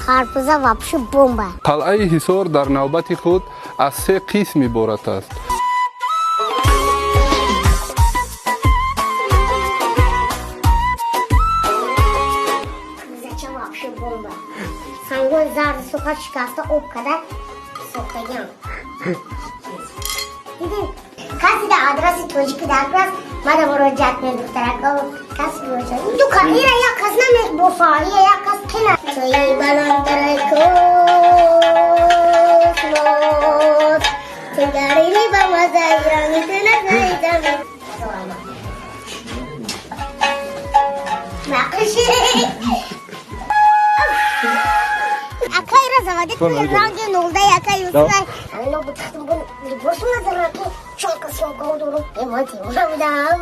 Харпуза вообще бомба. Қалъаи Ҳисор дар навбати худ аз се қисм иборат аст. Зачем вообще бомба? Сангои зарди суха шикаста об када сохтагиам. Диди, каси дар адреси тоҷики дар курас, мана муроҷиат кунед, духтарако, кас муроҷиат. Ду ира як кас намебофа, ира як кас кина. Туи баландтари космос, ту дарини ба мазаи ранги ту назаи замин. Мақиши. Акай ра заводи кунед, ранги нолда акай Юсуф. Ҳамино бутахтум бун либосум надорам, ки чонка съёмка дорум. Э, ман тимура будам.